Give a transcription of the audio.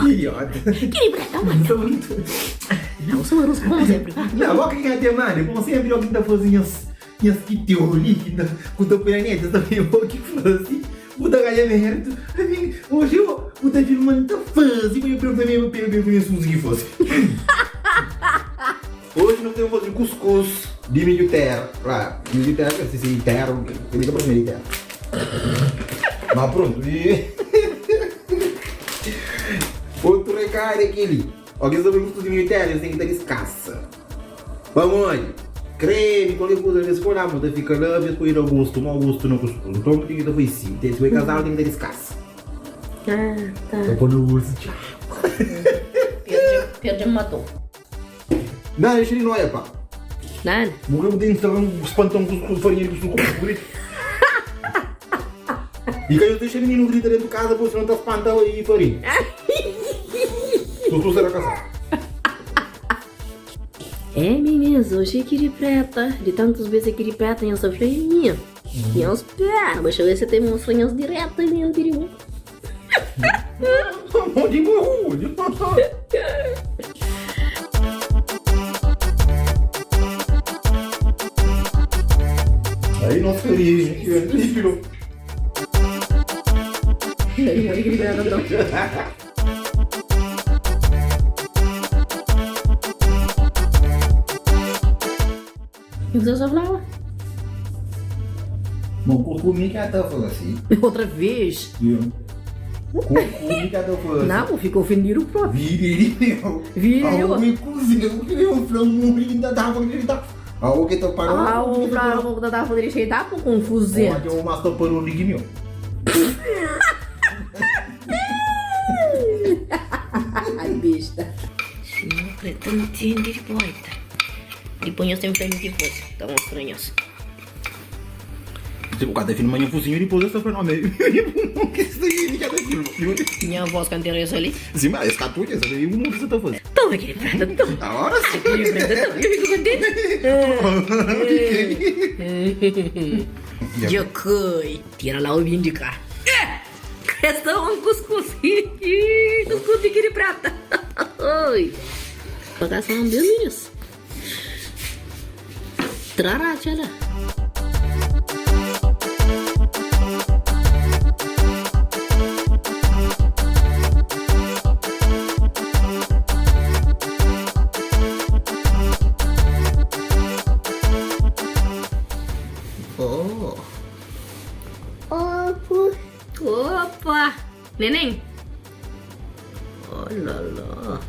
Idiota. Kiri preta manda. Não, sou arroz como sempre. Não, bom que tem mano, como sempre, o que tá fazendo nhas nhas que teoria que tá com teu planeta também o que fazer. O da ganha mérito. Hoje eu o da filmando tá fazendo, eu pergunto também, eu pergunto eu que fosse. Hoje nós temos fazer cuscuz de milho terra. Claro, milho terra, se se terra, eu ligo para milho terra. Mas pronto, e... Outro recado é aquele. Alguém sabe cuscuz de milho terra, eles têm que estar descassa. Vamos, creme, qualquer coisa, eles for lá, mas fica lá, às vezes pode dar gosto, mau gosto no cuscuz. Então tem que estar foi assim. Se for casado, tem que estar descassa. Ah, tá. Só quando eu uso, tchau. Pedro, Pedro me matou. Não, deixa ele noia, pá. Nada. Morreu dentro, um espantão com farinha de cuscuz com grito. E que eu deixo o menino grita dentro de casa, você não tá espantando aí farinha. Tu será casado. É, meninas, hoje é que de preta. De tantas vezes que de preta, eu só falei, minha. E eu espero, deixa eu ver se tem uns sonhos direto, minha perigo. Onde morro? Aí nossa origem, líquido. E o que você falava? Bom, comigo que até falou assim. Outra vez? Comigo que até falou assim. Não, ficou ofendido o próprio. Virei. Virei. Me cozinha, eu queria um frango, ainda dava pra Ah, o que tá parando? Ah, o frango que tá fazendo cheio tá com confusão. Olha, o master parou de meu. Ai, besta. Não, preta não tem de volta. Depois eu sempre tenho de volta. Tá mostrando isso. Tipo, cada filho manhã focinho depois essa foi no meio. Que isso aí, cada filho. Minha voz que interessa ali. Sim, mas esse catuja, esse aí, o que você tá fazendo? Toma, aquele prata, toma. Agora sim. Aquele prata, toma. Eu fico contente. Jokoi. Tira lá o vinho de cá. Essa é um cuscuz. Cuscuz de quiri prata. Oi. Pagação bem meninos. Trará, lá. Oh. Opa! Neném! Olha lá!